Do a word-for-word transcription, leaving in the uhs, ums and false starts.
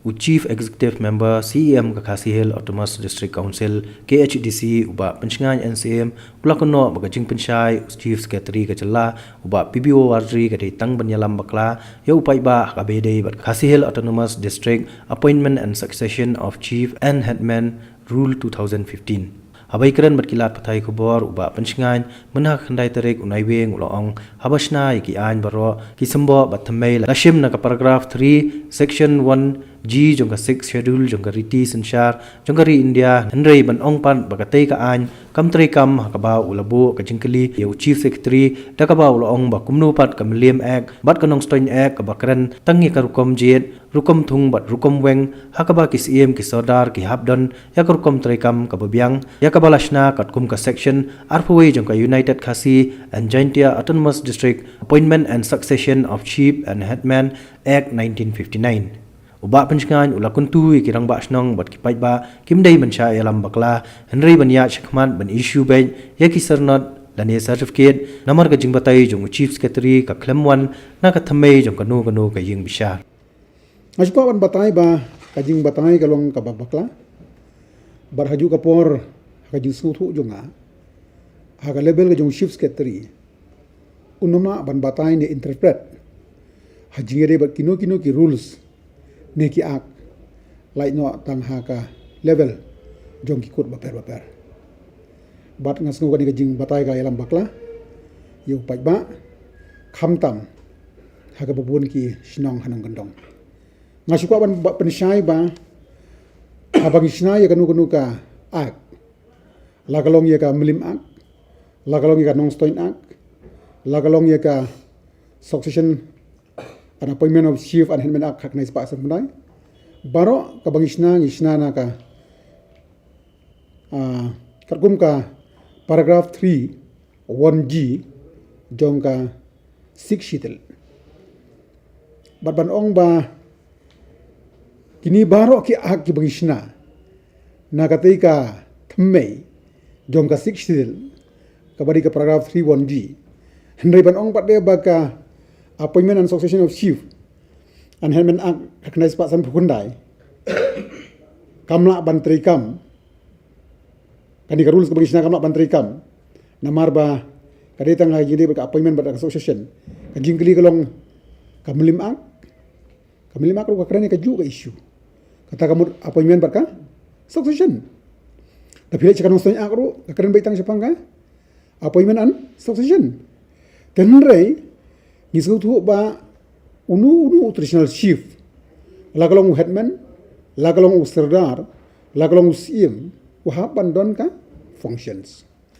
U Chief Executive Member, C E M ka Khasi Hills Autonomous District Council, K H A D C, u Bah Pynshngain N C M, u la kynnoh ba ka jingpynshai u Chief Secretary ka jylla, u Bah P B O Warjri, ka dei tang ban ïalam bakla ïa u paidbah ha kaba ïadei bad Khasi Hills Autonomous District Appointment and Succession of Chief and Headman Rule two thousand fifteen. Haba ïakren bad ki lad pathai khubor, u Bah Pynshngain, mynha ka khyndai tarik u Naiwieng, u la ong, haba shna ïa ki aiñ baroh, ki symboh bad thymmei la shim na ka paragraph three, section one G jong ka sixth schedule jong ka riti synshar jong ka ri India, hynrei ban ong pat ba katei ka aiñ kam treikam, ha kaba u la buh ka jingkylli ïa u Chief Secretary, da kaba u la ong ba kumno pat ka Mylliem Act bad ka Nongstoiñ Act kaba kren tang ïa ka rukom jied, rukom thung bad rukom weng, ha kaba ki Syiem ki Sordar ki hap don ïa ka rukom treikam kaba biang, ïa kaba la shna katkum ka section arphew wei jong ka United Khasi and Jaintia Autonomous District Appointment and Succession of Chief and Headman Act nineteen fifty-nine. U Bah Pynshngain u la kyntu ïa ki rangbah shnong bad ki paidbah kim dei ban shah ïalam bakla, hynrei ban ïaid shakhmat ban issue beit ïa ki syrnod lane certificate namar ka jingbatai jong u Chief Secretary ka khlem wan na ka thymmei jong kano kano ka ïing bishar. Nga shu kwah ban batai ba ka jingbatai ka long kaba bakla. Bad ha kajuh ka por, ha ka jingsngewthuh jong nga, ha ka level ka jong Chief Secretary, un ym lah ban batai ne interpret ha jingïadei bad kino kino ki rules ne ki act, lait noh tang ha ka level jong ki court bapher bapher. Bad nga sngew kane ka jingbatai ka ïalam bakla ïa u paidbah, khamtam ha kaba bun ki shnong ha nongkyndong. Nga shu kwah ban ba, pynshai ba haba ngi shna ïa kano kano ka act, la ka long ïa ka Mylliem Act, la ka long ïa ka Nongstoiñ Act, la ka long ïa ka Succession and Appointment of Chief and Headman Act khatkhyndai spah san phew khyndai, baroh kaba ngi shna, ngi shna na ka, ah, katkum ka paragraph three one G jong ka sixth schedule. Bad ban ong ba kine baroh ki act kiba ngi shna na katei ka thymmei jong ka sixth schedule, kaba dei ka paragraph three one G. Hynrei ban ong pat de ba ka Appointment and Succession of Chief and Headman Act khatkhyndai spah san phew khyndai kam lah ban treikam, kane ka rules kaba ngi shna kam lah ban treikam, namar ba ka dei tang ha ïadei bad ka appointment bad ka succession. Ka jingkylli ka long, ka Mylliem Act, ka Mylliem Act ruh ka kren ïa kajuh ka issue. Kata ka mut appointment bad ka succession. Da phi leit sha ka Nongstoiñ Act ruh ka kren beit tang shaphang ka appointment and succession. Hynrei ngi sngewthuh ba uno uno u traditional chief, la ka long u headman, la ka long u sordar, la ka long u Syiem, u hap ban don ka functions.